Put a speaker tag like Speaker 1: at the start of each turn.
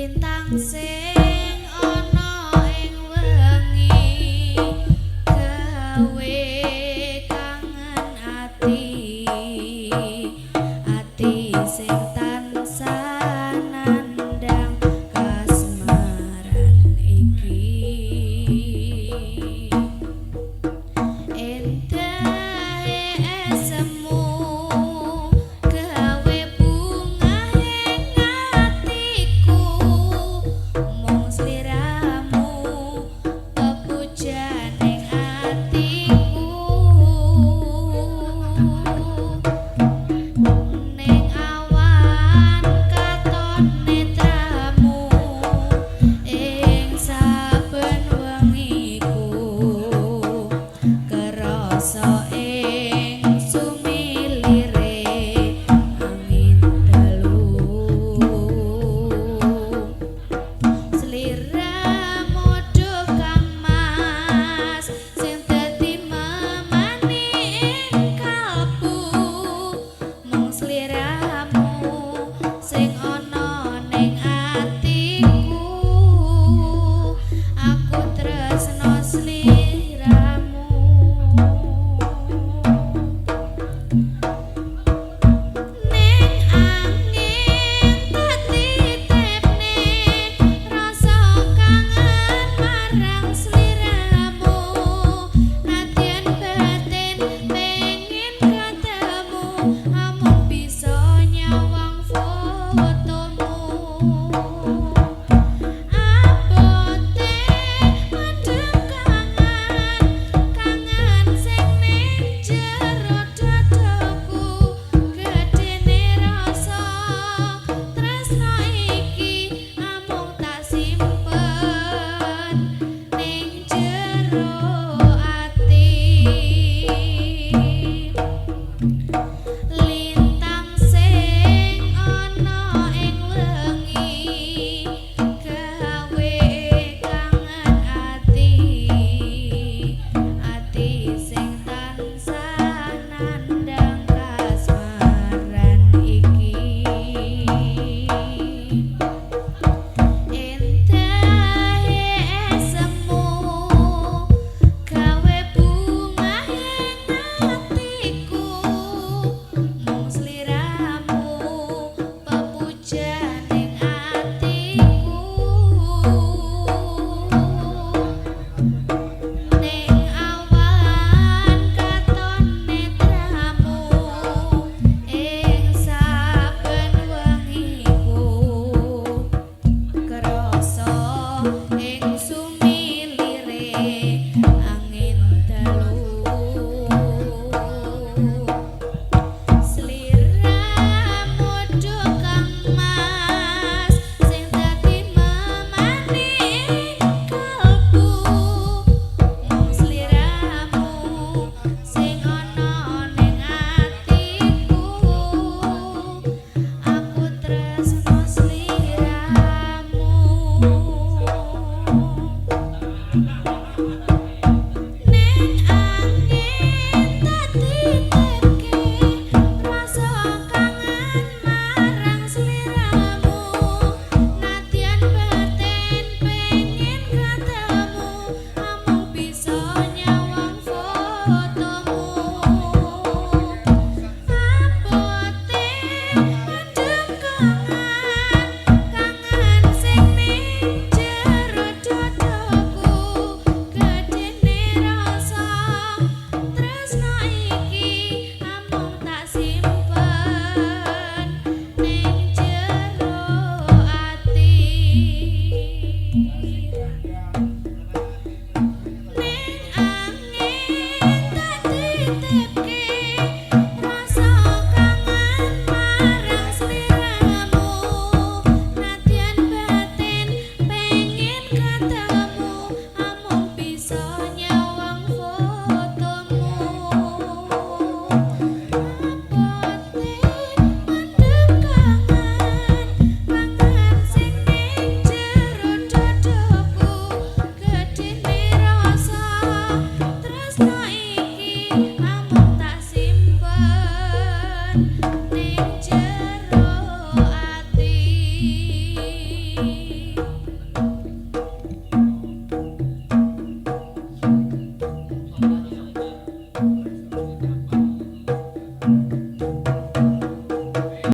Speaker 1: Lintang sing ana ing wengi gawe kangen ati, ati sing tansah nandhang kasmaran iki. Endahe esemu gawe bungahe atiku, mung sliramu pepujaning atiku. Ning awan katon netramu ing saben wengiku, kerasa ing sumilire angin dalu. Sliramu duh Kang Mas sing dadi memani ing kalbu, mung sliramu sing ana ning atiku, aku tresno sliramu. Ning angin tak titipne rasa kangen marang sliramu, nadyan batin pengin ketemu amung bisa nyawang fotone.